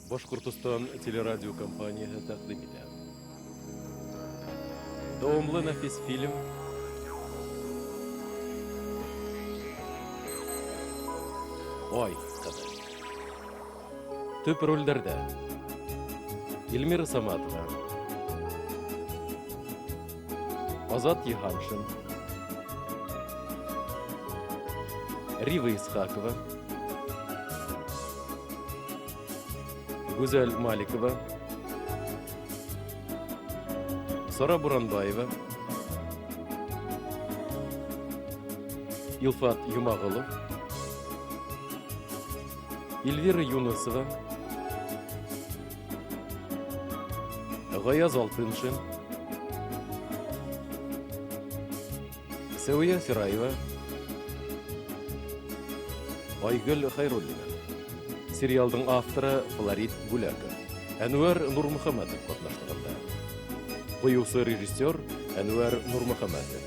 Башҡортостан телерадиокомпанияһы тәҡдим итә. Дауамлы нәфис фильм Ай ҡыҙы. Төп ролдәрҙә Эльмира Саматова, Азат Йыһаншин, Рива Исхакова, Гүзәл Маликова, Сара Буранбаева, Илфат Юмағолов, Эльвира Юнысова, Ғаяз Алтыншин, Сәүиә Сираева, Айгөл Хәйруллина. Сериалдың авторы Флорид Бүләков. Әнүәр Нурмөхәмәтов катнашлыгында. Куюсы режиссер Әнүәр Нурмөхәмәтов.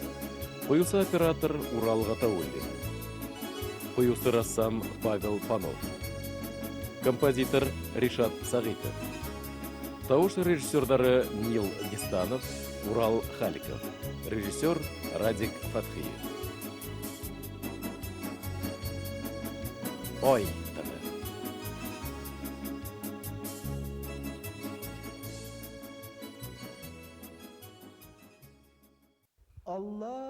Куюсы оператор Урал Гатауллин. Куюсы рәссам Павел Панов. Композитор Ришат Сәгыйтов. Тавыш режиссердары Нил Дистанов, Урал Халиков. Режиссер Радик Фатхиев. Ай кызы. Аллаһу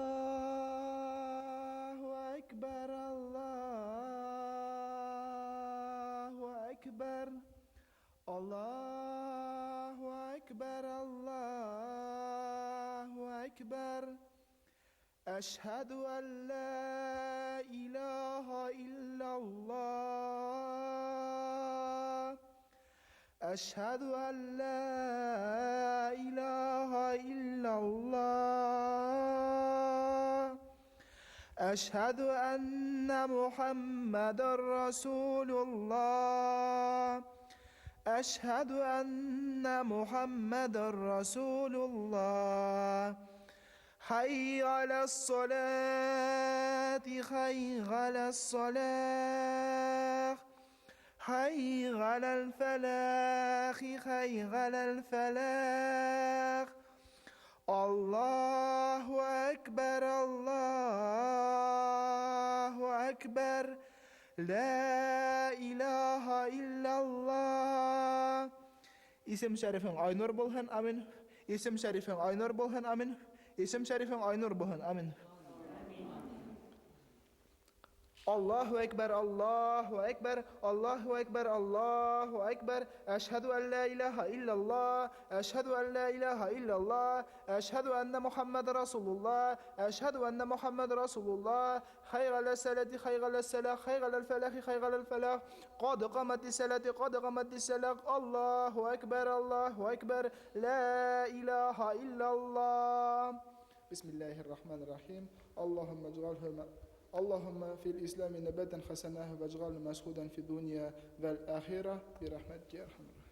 әкбәр, Аллаһу әкбәр, Аллаһу әкбәр, Аллаһу әкбәр. Әшһәду ән лә илаһа иллаллаһ. Әшһәду ән лә илаһа иллаллаһ. Әшһәду әннә Мухәммәдәр Расулуллаһ. Әшһәду әннә Мухәммәдәр Расулуллаһ. Хәйй галәс-саләти, хәйй галәс-саләх. Хәйй галәл-фәләх, хәйй галәл-фәләх. Аллаһу әкбәр, Аллаһу әкбәр. Лә илаһа иллаллаһ. Исем шәрифең Айнур булһын, амин. Исем шәрифең Айнур булһын, амин. Исем шәрифең Айнур булһын, амин. Аллаһу әкбәр, Аллаһу әкбәр, Аллаһу әкбәр, Аллаһу әкбәр. Әшһәду ән ла илаһа иллаллаһ, әшһәду ән ла илаһа иллаллаһ, әшһәду әннә Мухаммад расулуллаһ, әшһәду әннә Мухаммад расулуллаһ. Хәй галәс-сәләти, хәй галәс-сәлах, хәй галәл-фәләхи, хәй галәл-фәлах. Кад каматис-сәләти, кад каматис-сәлах. Аллаһу әкбәр, Аллаһу әкбәр. Ла илаһа иллаллаһ. Бисмиллаһир рахманир рахим. Аллаһумма иджгалху Аллаһумма фил ислами набатан хасана ваджгалху масхудан фид дунья вал ахира бирахматика я архамар рахимин.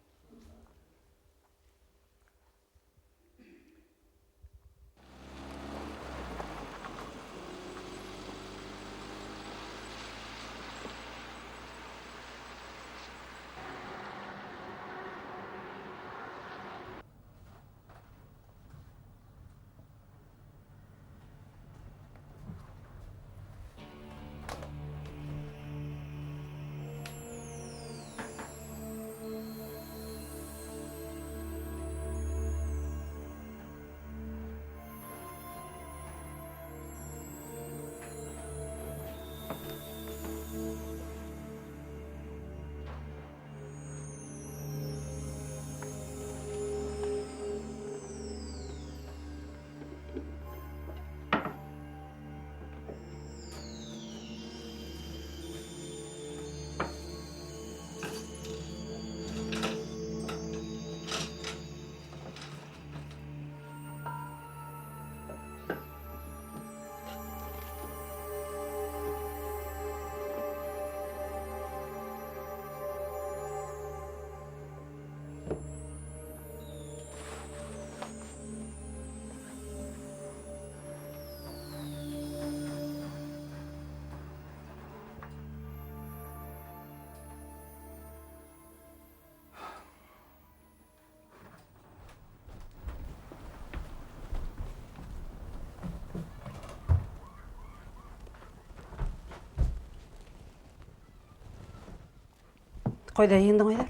Ҡайҙа йыйындың, Айҙар?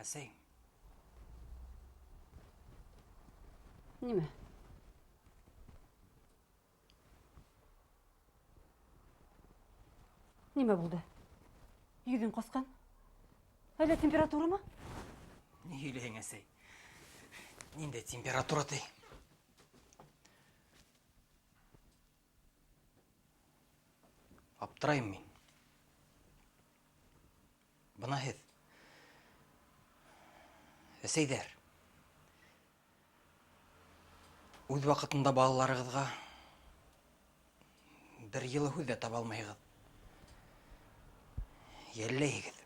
Әсәй. Нимә? Нимә булды? Йөҙөң ҡасҡан? Әллә температурамы? Ни һөйләйһең, әсәй? Ниндәй температура ти? Аптырайым мин. Бына һеҙ. Әсәйҙәр. Үҙ ваҡытында балаларығыҙға бер йылы һүҙ ҙә таба алмайһығыҙ. Йәлләйһегеҙ.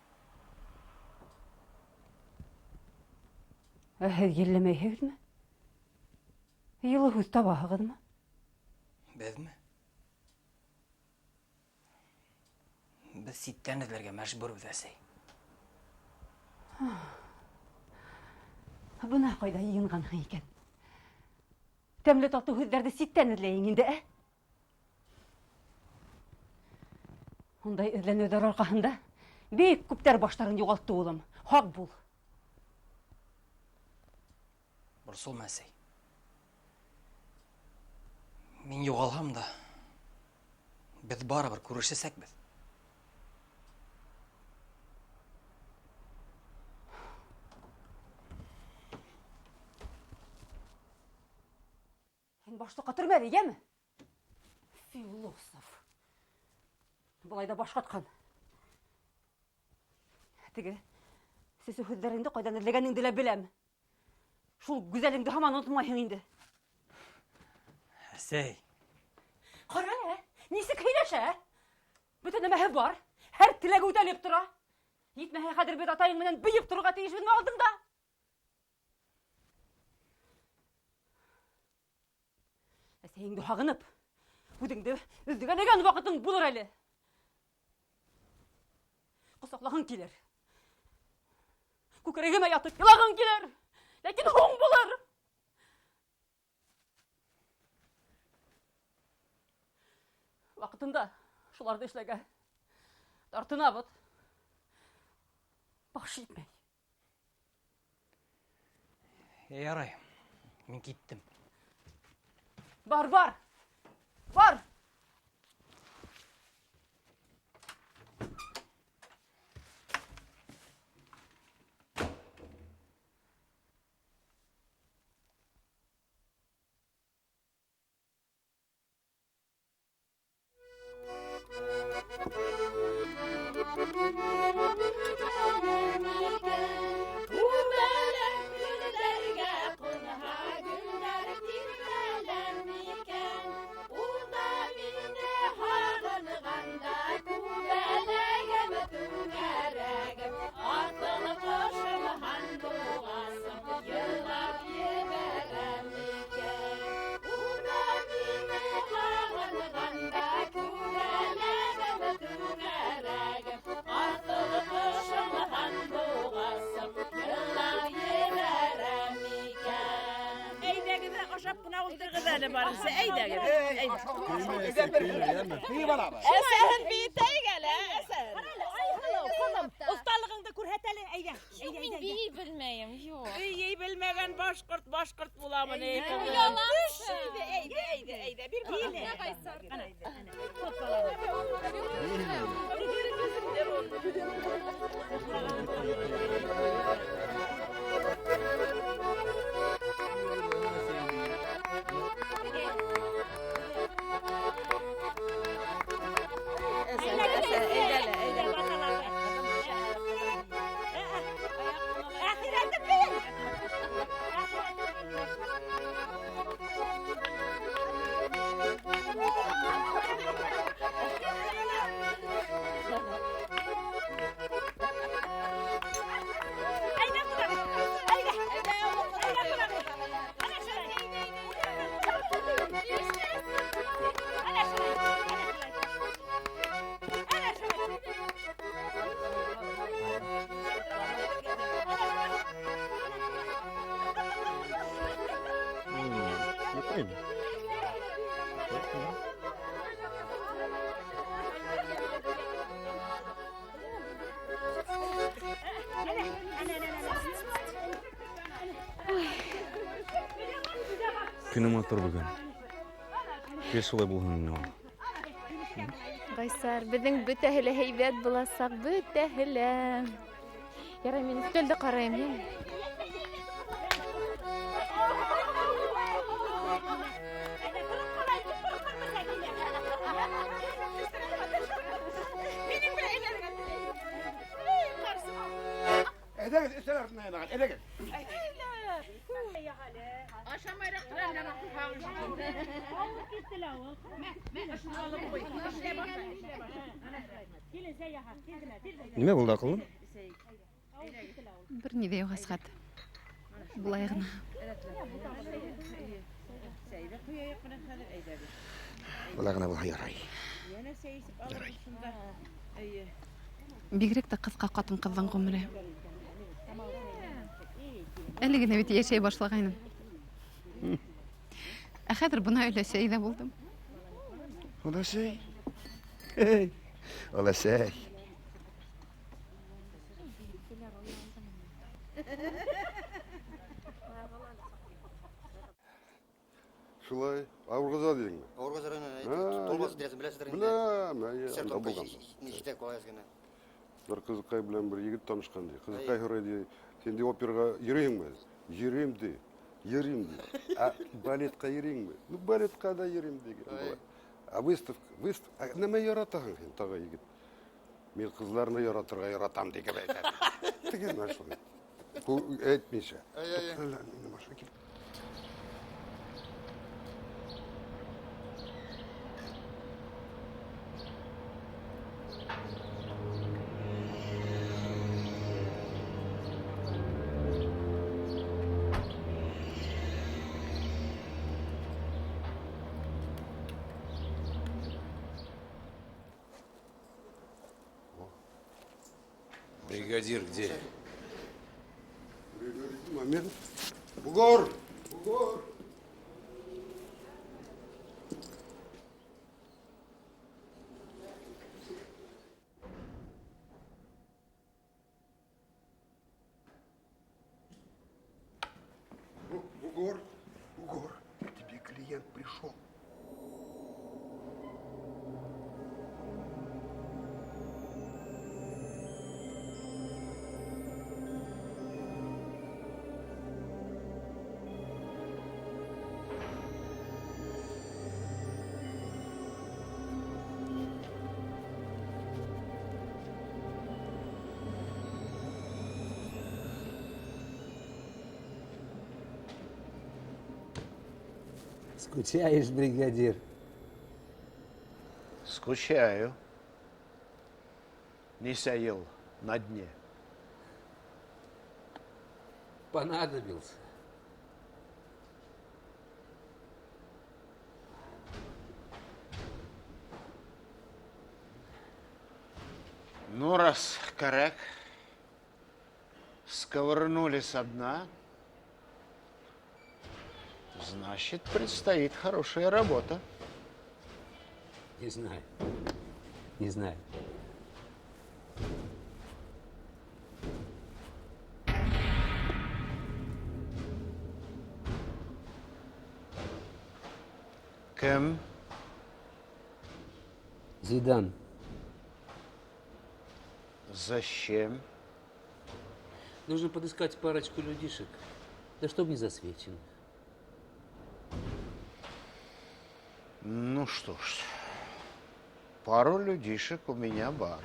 Ә һеҙ йәлләмәйһегеҙме? Йылы һүҙ табаһығыҙмы? Беҙме? Беҙ ситтән эҙләргә мәжбүрбеҙ, әсәй. Бына ҡайҙа йыйынғанһың икән. Тәмле татыу һүҙҙәрҙе ситтән эҙләйһең инде, ә? Ундай эҙләнеүҙәр арҡаһында бик күптәр баштарын юғалтты, улым. Һаҡ бул. Борсолма, әсәй. Мин юғалһам да, беҙ барыбер күрешәсәкбеҙ. Һин башты ҡатырма әле, йәме? Философ. Былай да баш ҡатҡан. Теге сәсеү һүҙҙәреңде ҡайҙан эҙләгәнеңде лә беләм. Шул гүзәлеңде һаман онотмайһың инде. Әсәй. Ҡара әле, нисек һөйләшә? Бөтә нәмәһе бар, һәр теләге үтәлеп тора. Етмәһә, хәҙер беҙ атайың менән бейеп торорға тейешбеҙме алдыңда? Әсәйеңде һағынып, үҙеңде өҙгәләгән ваҡытың булыр әле. Ҡосаҡлағың килер. Күкрәгемә ятып илағың килер. Ләкин һуң булыр. Ваҡытында шуларҙы эшләргә тартынабыҙ. Баш етмәй. Ярай, мин киттем. Бар, бар. Бар. Әсәһен бейетәйек әле, әсәһен. Оҫталығыңды күрһәт әле, әйҙә. Юҡ, мин бейей белмәйем, юҡ. Бейей белмәгән башҡорт башҡорт буламы ни? Ялансы. Әйҙә, әйҙә, әйҙә, бир балам. Ҡурҡмайым. Ҡурҡмайым. Көнө матур бөгөн. Гел шулай булһын ине ул. Ғайсар, беҙҙең бөтәһе лә һәйбәт буласаҡ, бөтәһе лә. Ярай, мин өҫтәлде ҡарайым, йәме? Әйҙәгеҙ, өҫтәл артына йәмәғәт, әйҙәгеҙ. Нимә булды, аҡыллым? Бер ни ҙә юҡ, Әсғәт. Былай ғына. Былай ғына булһа ярай. Ярай. Бигерәк тә ҡыҫҡа ҡатын-ҡыҙҙың ғүмере. Әле генә бит йәшәй башлағайным. Ә хәҙер бына өләсәй ҙә булдым. Өләсәй? Эй, өләсәй. Шулай, Ауырғаза тинеңме? Ауырғаза районы, Толбазы тирәсен беләсездер инде. Беләм, әйе, анда Сертолка булған. нисек ҡалайыз генә. Бер ҡыҙыҡай белән бер егет танышҡан ди. Ҡыҙыҡай һорай ди, һин ди операға йөрөйһөңмө? Йөрөйөм ди. Йөрөйөм ди. Ә балетҡа йөрөйһөңмө? Ну, балетҡа да йөрөйөм тигән була. Ә выставка, выставка, ә нәмә яратаһың һин тағы егет? Мин ҡыҙҙарны яратырға яратам тигән әйтә. Тигән менә шулай. Ул әйтмәйсә. Туҡта әле, минең башыма килеп. Бригадир где? Момент. Бугор! Бугор! Бугор, бугор, к тебе клиент пришел. Скучаешь, бригадир? Скучаю. Нисә йыл на дне. Понадобился. Ну, раз коряк сковырнули со дна, значит, предстоит хорошая работа. Не знаю. Не знаю. Кем? Зидан. Зачем? Нужно подыскать парочку людишек, да чтоб не засвеченных. Ну что ж, пару людишек у меня бар.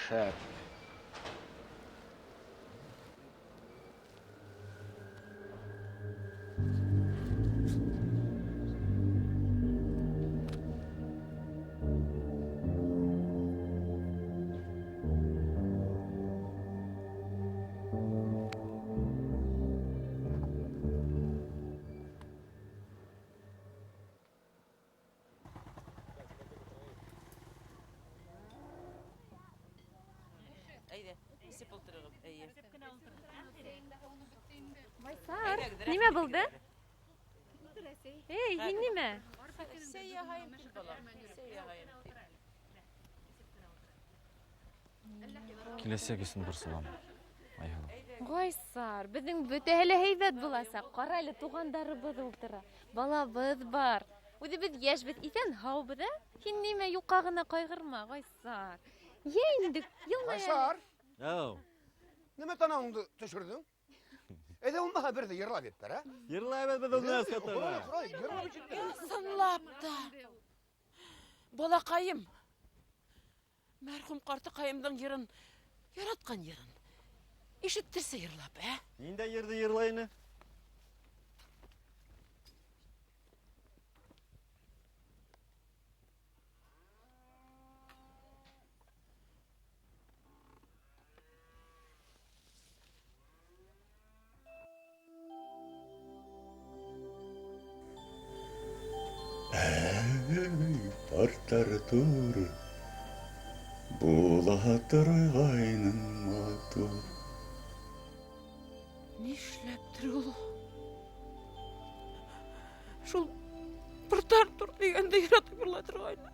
Шеф. Нимә булды? Эй, һин нимә? Сәй яһайым тип, балам. Сәй яһайым тип. Киләсәк өсөн борсолам, Айһылыу. Ғайсар, беҙҙең бөтәһе лә һәйбәт буласаҡ. Ҡара әле, туғандарыбыҙ ултыра, балабыҙ бар. Үҙебеҙ йәшбеҙ, иҫән-һаубыҙ, ә? Һин нимә юҡҡа ғына ҡайғырма, Ғайсар. Йә инде, йылмай әле. Ғайсар! Әү. Нимә танауыңды төшөрҙөң? Әйҙә булмаһа берҙе йырлап ебәр, ә? Йырлайбыҙ беҙ уны, Әсхәт ағай. Йырлап ебәр. Ысынлап та. Балаҡайым, мәрхүм ҡартыҡайымдың йырын, яратҡан йырын ишеттерсә йырлап, ә? Ниндәй йырҙы йырлай ине? Эй, Порт-Артур, була торғайның матур. Нишләптер ул? Шул Порт-Артур тигәнде яратып йырлай торғайны.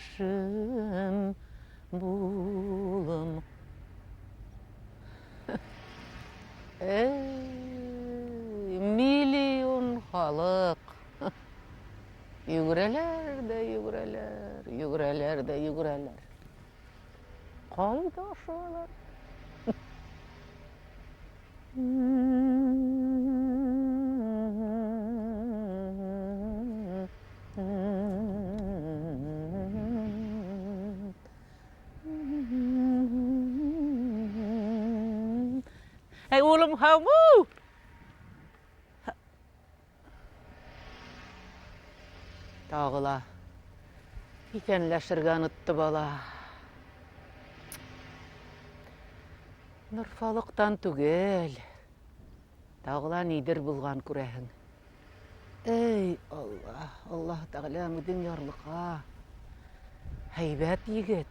Кешем булым. Эй, миллион халыҡ. Йүгерәләр ҙә йүгерәләр, йүгерәләр ҙә йүгерәләр. Ҡайҙа ашығалар? Эй, улым, һаумы? Тағы ла иҫәнләшергә онотто бала. Нурфалыҡтан түгел. Тағы ла ниҙер булған күрәһең. Эй, Аллаһ, Аллаһ Тәғәләм, үҙең ярлыҡа. Һәйбәт егет.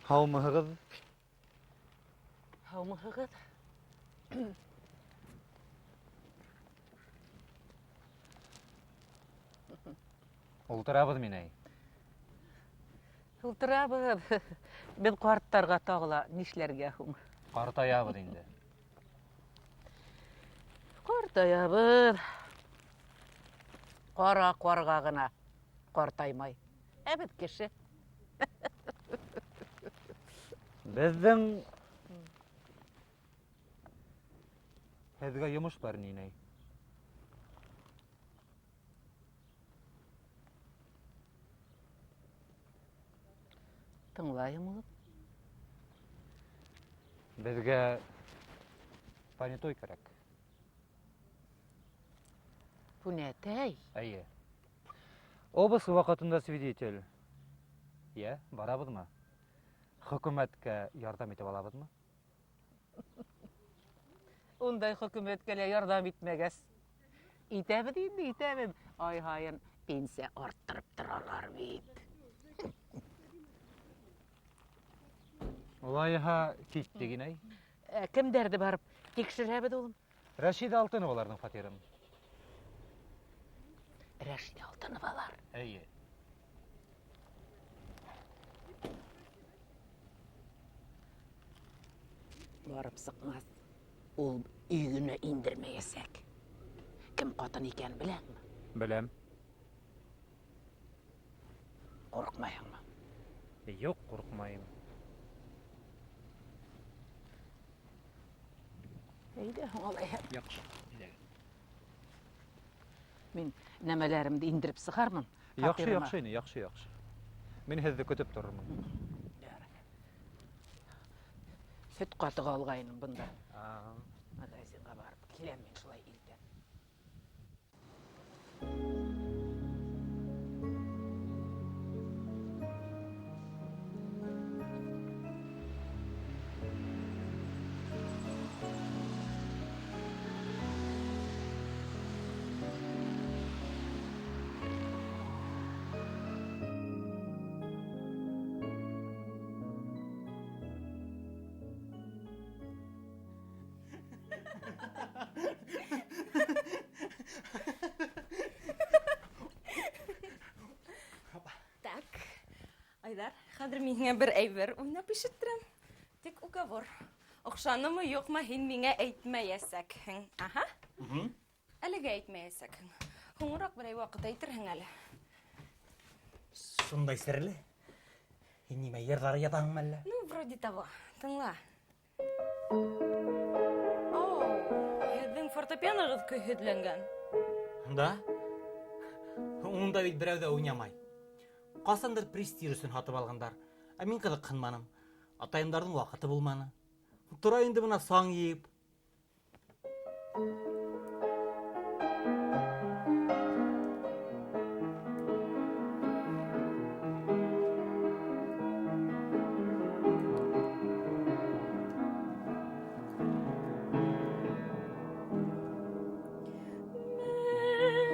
Һаумыһығыҙ? Һаумыһығыҙ? Ултырабыҙ минәй. Ултырабыҙ. Беҙ ҡарттарға тағы ла нишләргә һуң? Ҡартаябыҙ инде. Ҡартаябыҙ. Ҡара ҡарға ғына ҡартаймай. Ә беҙ кеше. Беҙҙең һеҙгә йомош бар, инәй. Тыңлайым, улым. Беҙгә понятой кәрәк. Пүнәтәй? Эйе. Обыск ваҡытында свидетель. Йә, барабыҙмы? Хөкүмәткә ярҙам итеп алабыҙмы? Ундай хөкүмәткә лә ярҙам итмәгәс. Итәбеҙ инде, итәбеҙ. Ай һайын пенсия арттырып торалар бит. Улайһа киттек, инәй. Кемдәрҙе барып тикшерәбеҙ, улым? Рәшиҙә Алтыноваларҙың фатирын. Рәшиҙә Алтыновалар? Эйе. Барып сыҡмаҫ, ул өйөнә индермәйәсәк. Кем ҡатын икәнен беләңме? Беләм. Ҡурҡмайһыңмы? Юҡ, ҡурҡмайым. Әйҙә һуң алайһа. Яҡшы. Мин нәмәләремде индереп сығармын. Яҡшы, яҡшы, ине, яҡшы, яҡшы. Мин һеҙҙе көтөп торормон. Һөт ҡатығы алғайным бында. Магазинға барып киләм мин шулай иртән. Так, Айҙар, хәҙер мин һиңә бер әйбер уйнап ишеттерәм. Тик уговор. Оҡшанымы, юҡмы, һин миңә әйтмәйәсәкһең. Аһа. Әлегә әйтмәйәсәкһең. Һуңыраҡ берәй ваҡыт әйтерһең әле. Шундай серле. Һин нимә, йырҙар ятаһыңмы әллә? Ну, вроде того. Тыңла. Һеҙҙең фортепианығыҙ көйһөҙләнгән. Да? Унда бит берәү ҙә уйнамай. Ҡасандыр престиж өсөн һатып алғандар. Ә мин ҡыҙыҡһынманым. Атайымдарҙың ваҡыты булманы. Тора инде бына саң йыйып.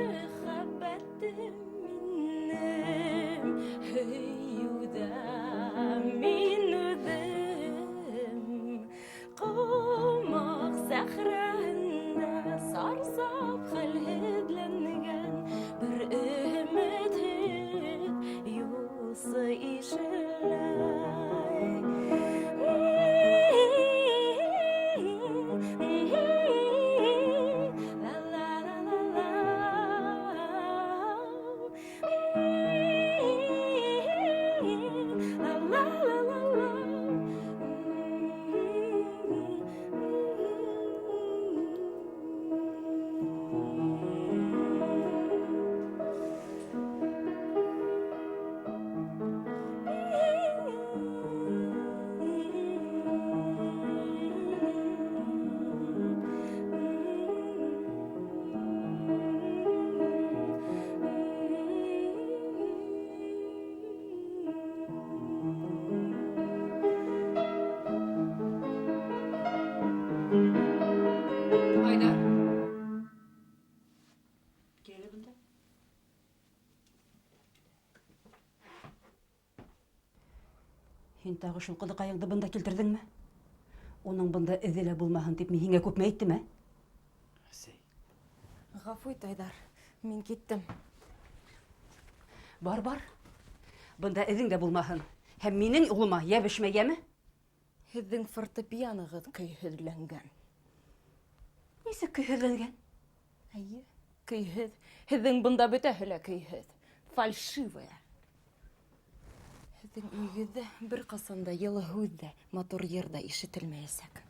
Мөхәббәтем минең һөйөүҙә мин үҙем ҡомаҡ сәхрәһендә сарсап хәлһеҙләнгән бер өмөтһөҙ юлсы ишеләй. Айҙар. Килә бында. Һин тағы шул ҡыҙыҡайыңды бында килтерҙеңме? Уның бында эҙе лә булмаһын тип мин һиңә күпме әйттем, ә? Әсәй. Ғәфү ит, Айҙар, мин киттем. Бар, бар. Бында эҙең дә булмаһын. Һәм минең улыма йәбешмә, йәме? Һеҙҙең фортепианығыҙ көйһөҙләнгән. Нисек көйһөҙләнгән? Эйе, көйһөҙ. Һеҙҙең бында бөтәһе лә көйһөҙ. Фальшивая. Һеҙҙең өйөгөҙҙә бер ҡасан да йылы һүҙ ҙә, матур йыр ҙа ишетелмәйәсәк.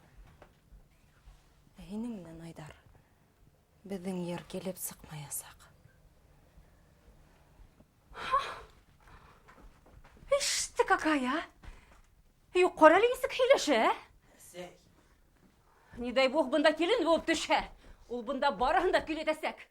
Ә һинең менән, Айҙар, беҙҙең йыр килеп сыҡмаясаҡ. Ишь ты какая, а? Юҡ, ҡара әле нисек һөйләшә, ә? Әсәй. Не дай бог бында килен булып төшһә, ул бында барыһын да көйләтәсәк.